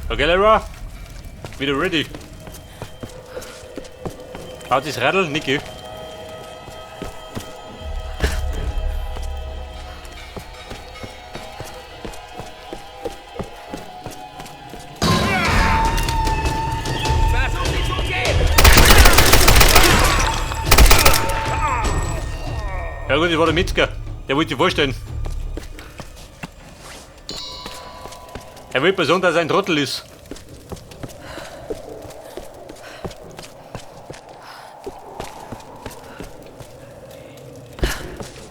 Okay, Lara. Wieder ready. Haut das Radl, Niki. Versuch sie zu umgehen! Ja gut, ich war der Metzger. Der wollte sich vorstellen. Er will sagen, dass er ein Trottel ist.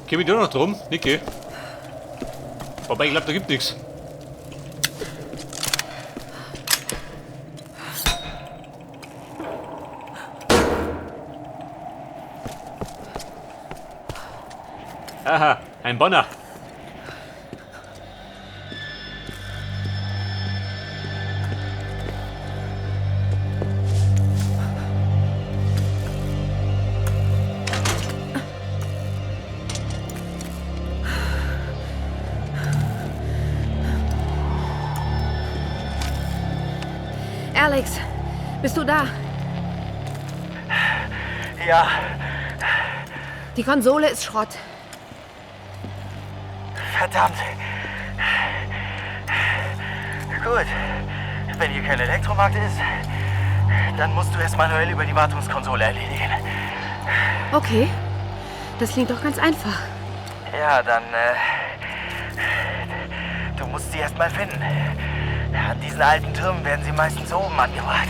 Komm ich da noch drum? Niki? Wobei, ich glaube, da gibt nichts. Aha, ein Bonner. Alex, bist du da? Ja, Die Konsole ist Schrott. Verdammt. Gut. Wenn hier kein Elektromarkt ist, dann musst du es manuell über die Wartungskonsole erledigen. Okay. Das klingt doch ganz einfach. Ja, dann, du musst sie erst mal finden. An diesen alten Türmen werden sie meistens oben angebracht.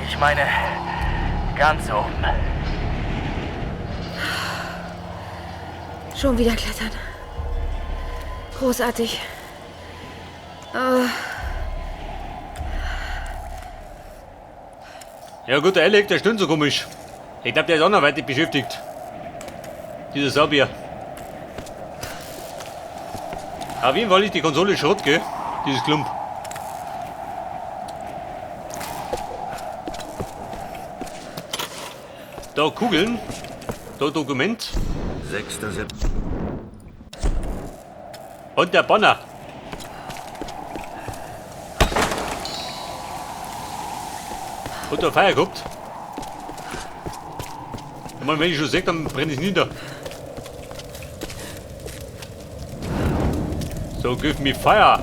Ich meine, ganz oben. Schon wieder klettern. Großartig. Oh, Ja gut, der Alec, der stöhnt so komisch. Ich glaube, der ist anderweitig beschäftigt. Dieser Saubier. Auf jeden Fall ist die Konsole Schrott, gell? Dieses Klump. Da Kugeln. Da Dokument. 6. September. Und der Bonner. Und der Feuer gehabt. Ich meine, wenn ich schon sehe, dann brenne ich nieder. So, give me fire.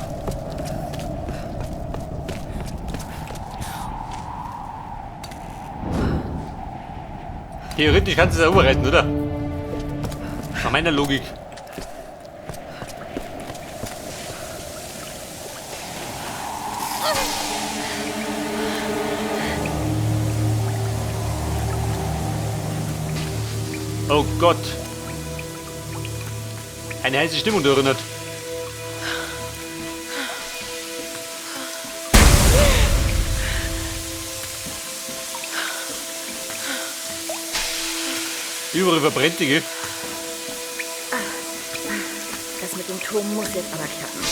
Theoretisch kannst du es auch überreiten, oder? Nach meiner Logik. Oh Gott. Eine heiße Stimmung da erinnert. Überall verbrennt die, gell? Das mit dem Turm muss jetzt aber klappen.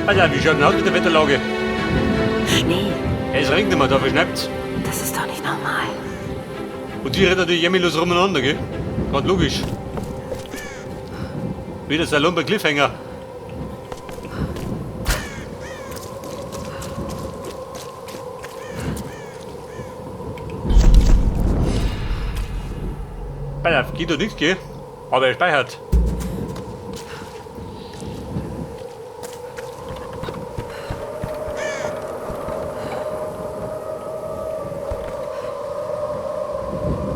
Alter, wie schaut denn aus mit der Wetterlage? Schnee, Es regnet immer, da verschneit's. das ist doch nicht normal. Und die rennen natürlich jämmerlos rumeinander, gell? Ganz logisch. Wie der Salon bei Cliffhanger. Alter, geht doch nichts, gell? Aber er speichert.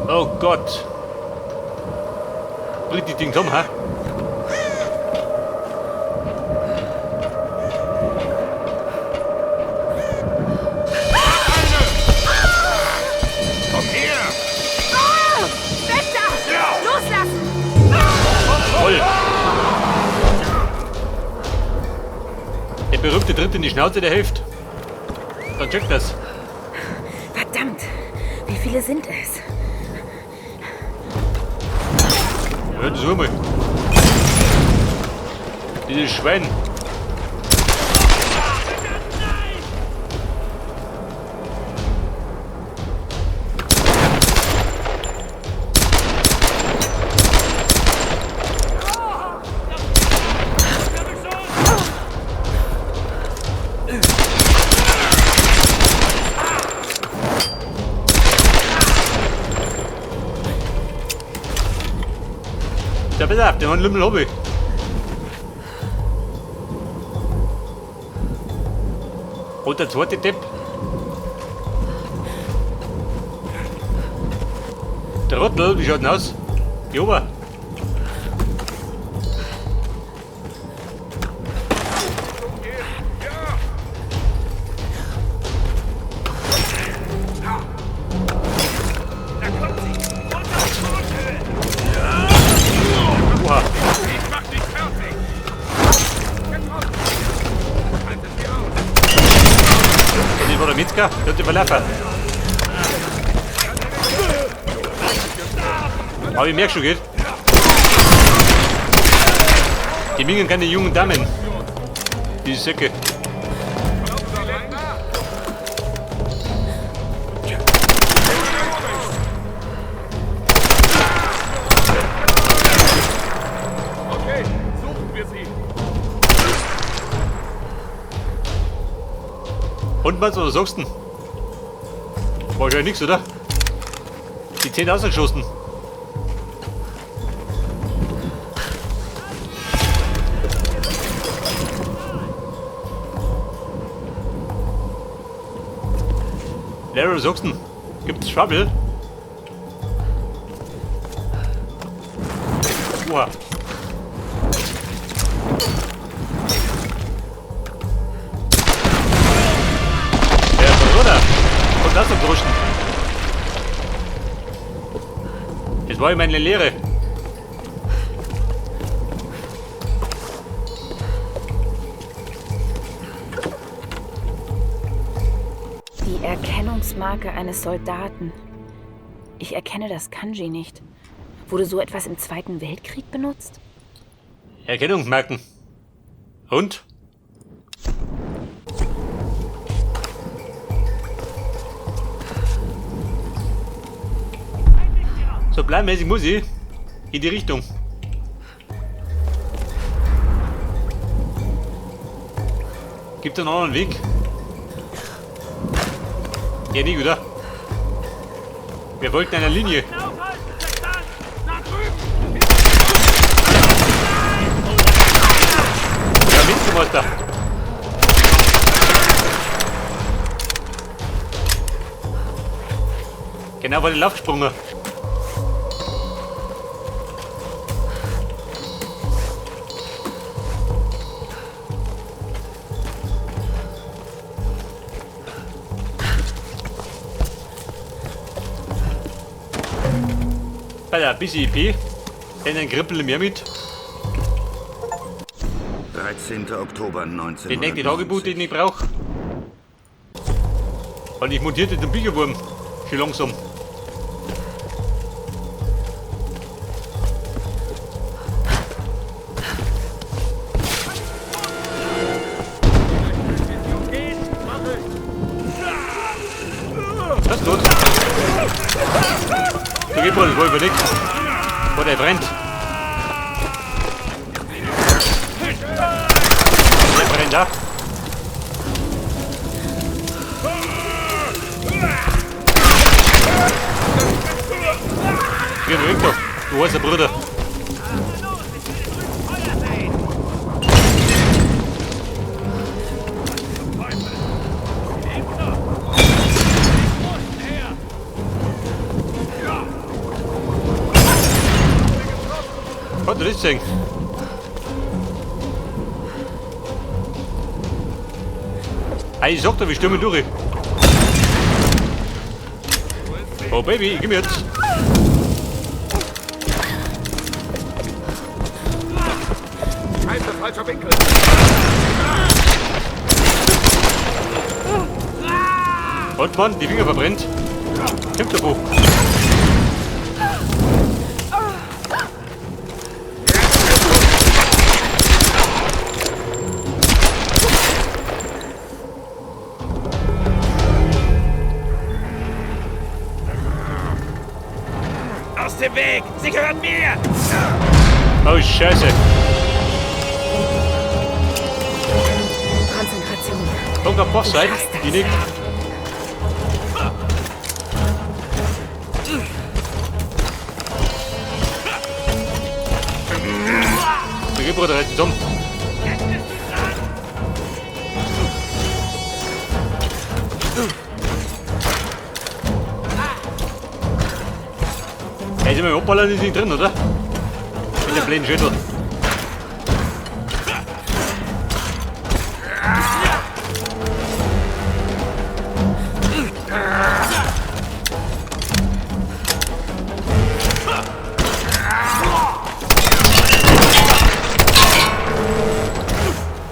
Oh Gott. Bringt die Ding zusammen, hä? Komm her! Weg da! Loslassen! Voll. Der berühmte Tritt in die Schnauze, der hilft. Dann checkt das. Verdammt, wie viele sind es? Ja, das mal. Dieses Schwein. Ja, pass auf, den Lümmel hab ich. Und der zweite Depp. Der Rottel, wie schaut denn aus? Hier oben. Oha. Ich mach dich fertig! Halt es dir aus! Das war der Metzger, der hat den verlaufen. Aber ich merke schon, geht. Die Mingen keine jungen Damen. Die Säcke. Okay, suchen wir sie! Und was, was sagst du denn? Wahrscheinlich nichts, oder? Die 10 ausgeschossen. Larry, was sagst du denn? Gibt's Trouble? Oha. Ja, von oder? Kommt das zum Druschen? Das war ja meine Lehre. Die Erkennungsmarke eines Soldaten. Ich erkenne das Kanji nicht. Wurde so etwas im Zweiten Weltkrieg benutzt? Erkennungsmarken. Und? So planmäßig muss ich in die Richtung. Gibt es einen anderen Weg? Ja, nicht, oder? Wir folgen einer Linie. Ja, Metzgermeister. Genau vor den Lauf gesprungen. Bei der bisschen IP, dann ein Kribbel mehr mit. 13. Oktober Den denke Tagebuch, 1990. den ich brauche. Und ich montierte den Bücherwurm. Schon langsam. Das ist tot. So geht wohl, wohl überlegt. Oh, der brennt. Der brennt da. Geh weg doch, du heißer Bruder. Hat das gesehen? Ey, ich sag dir, wir stürmen durch. Oh Baby, ich geh mir jetzt. Scheiße, falscher Winkel! Und Mann, die Finger verbrennt. Kommt davon. Aus dem Weg! Sie gehört mir! Oh, Scheiße. Konzentration. Kommt auf Boss-Seite. Die nicht. Okay, Bruder, halt dich um. Hey, sind wir im Hoppala ist nicht drin, oder? Mit dem blöden Schädel.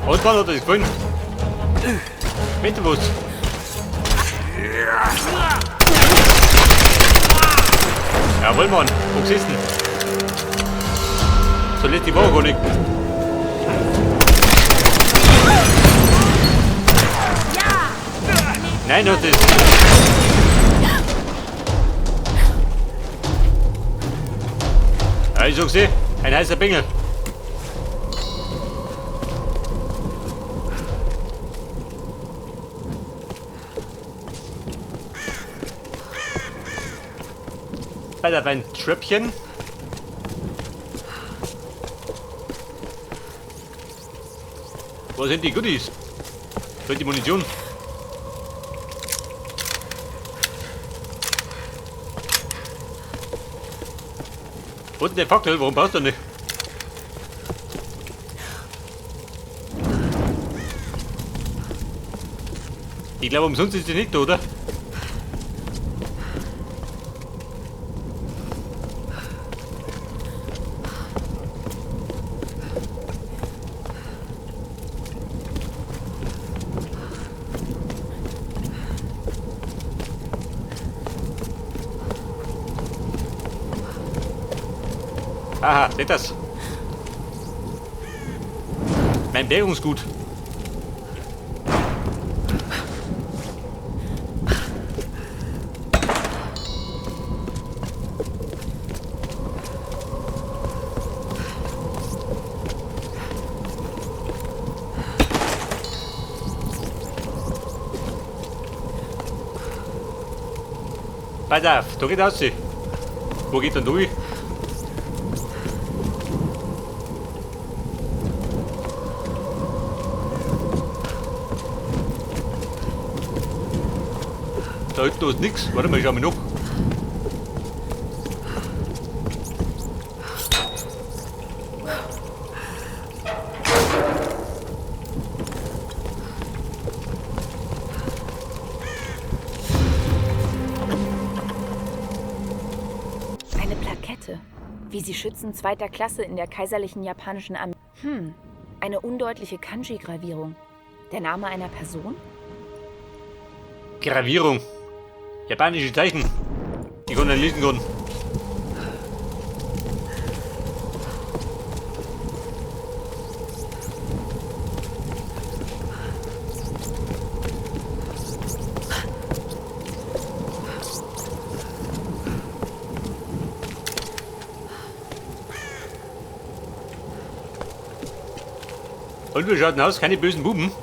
Und wann hat er das gefallen? Bitte was? Jawohl, Mann. Wo gesessen? So lässt die Woche gar nicht. Nein, das ist. Ja, ich sag's eh, ein heißer Bengel. Bei ein Tröpfchen. Wo sind die Goodies? Wo ist die Munition? Und der Fackel, warum brauchst du nicht? Ich glaube, umsonst ist die nicht, oder? Aha, seht das? Mein Bergungsgut. Pass auf, da geht aus. Wo geht denn durch? Da hinten ist nichts. Warte mal, ich schau mal nach. Eine Plakette. Wie sie Schützen zweiter Klasse in der kaiserlichen japanischen Armee. Eine undeutliche Kanji-Gravierung. Der Name einer Person? Gravierung. Japanische Zeichen. Die konnten lesen können. Und wir schauen aus, keine bösen Buben.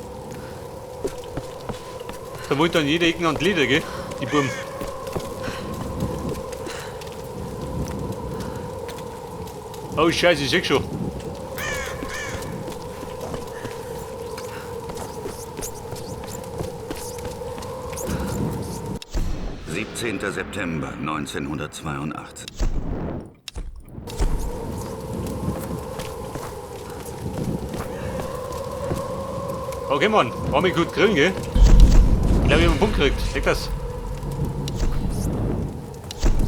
Da wollte dann jeder Ecke und Leder, gell? Die Buben. Oh Scheiße, ich seh schon. 17. September 1982. Okay, Mann. War mir gut grillen, gell? Ich glaube, ich hab einen Punkt gekriegt. Seht das?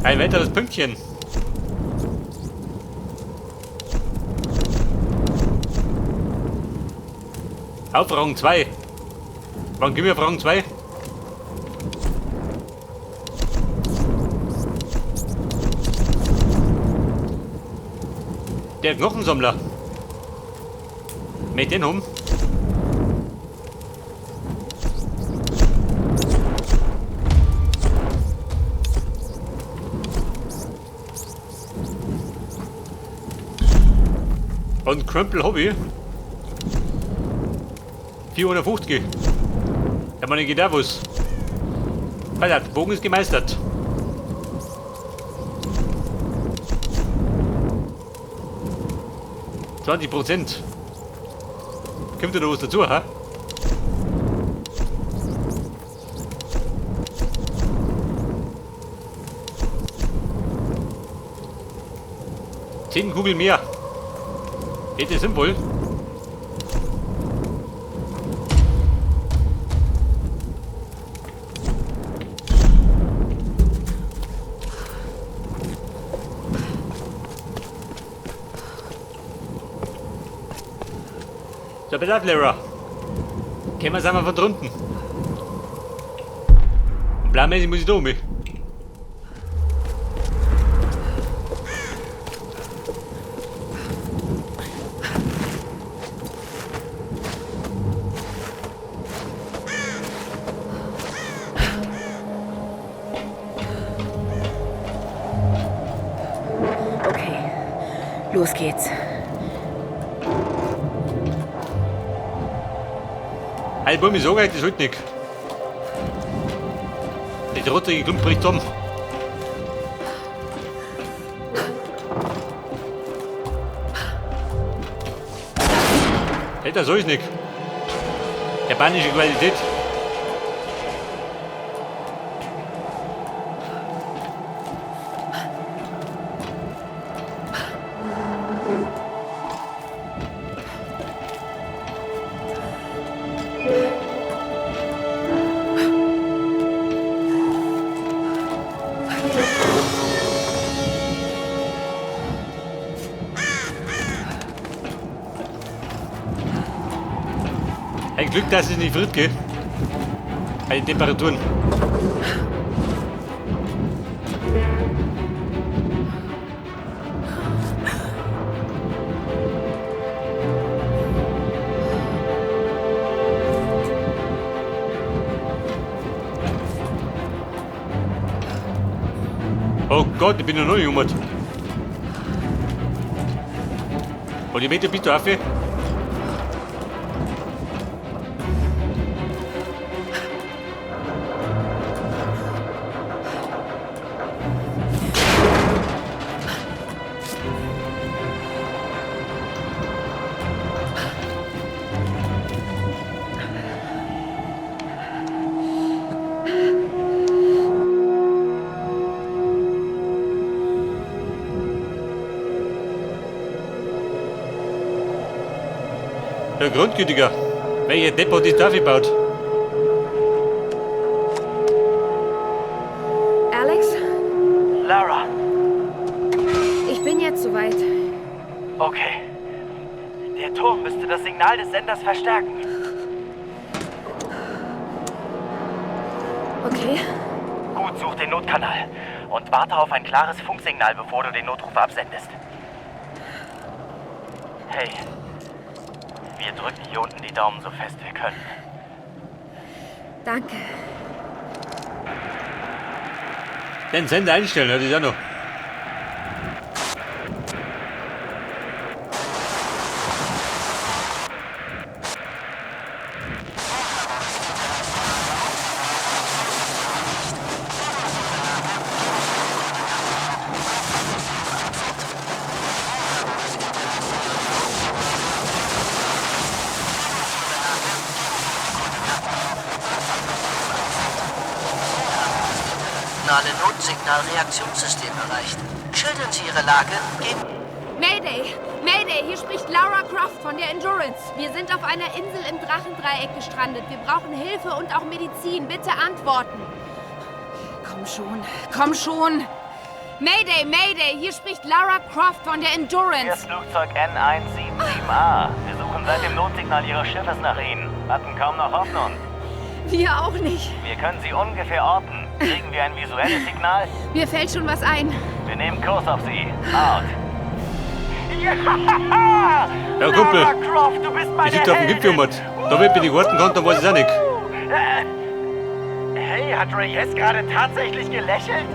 Ein weiteres Pünktchen. Auf Rang 2. Wann gehen wir auf Rang 2? Der Knochensammler. Mit den um. Und Krempel Hobby. 450. Ja, man geht da was. Alter, der Bogen ist gemeistert. %. Kommt da noch was dazu, hä? 10 Kugeln mehr. Geht das sinnvoll? So, pass auf, Lara. Kennen wir es einmal von drunten. Und planmäßig muss ich da um mich. Okay, los geht's. Hey, Bub, ich sag euch, das halt nicht. Der rote Klump bricht zusammen. Hey, das soll ich nicht. Japanische Qualität. Ein Glück, dass es nicht friert, gell? Bei den Temperaturen. Oh Gott, ich bin ja noch nicht umgekehrt. Und die Meter bist du auf? Der Grundgütiger. Welcher Depp hat das da gebaut? Alex, Lara, ich bin jetzt soweit. okay. Der Turm müsste das Signal des Senders verstärken. Okay. Gut, such den Notkanal und warte auf ein klares Funksignal, bevor du den Notruf absendest. Hey, wir drücken hier unten die Daumen so fest wir können. Danke. Den Sender einstellen, das ist auch noch. Notsignalreaktionssystem erreicht. Schildern Sie Ihre Lage, geben... Mayday! Mayday! Hier spricht Lara Croft von der Endurance. Wir sind auf einer Insel im Drachendreieck gestrandet. Wir brauchen Hilfe und auch Medizin. Bitte antworten. Komm schon, komm schon! Mayday, Mayday! Hier spricht Lara Croft von der Hier Endurance. ist Flugzeug N177A. Wir suchen seit dem Notsignal Ihres Schiffes nach Ihnen. Hatten kaum noch Hoffnung. Wir auch nicht. Wir können Sie ungefähr orten. Kriegen wir ein visuelles Signal? Mir fällt schon was ein. Wir nehmen Kurs auf Sie. Out. Ja! Ja, Kumpel. Lara Croft, du bist meine Die sitzt auf dem Gipfel Heldin. um. Da wird mir die warten kann, dann weiß ich auch nicht. Hey, hat Reyes gerade tatsächlich gelächelt?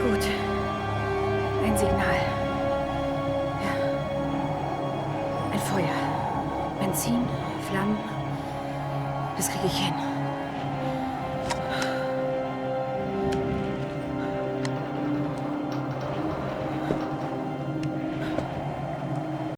Gut. Ein Signal. Benzin, Flammen. Das kriege ich hin.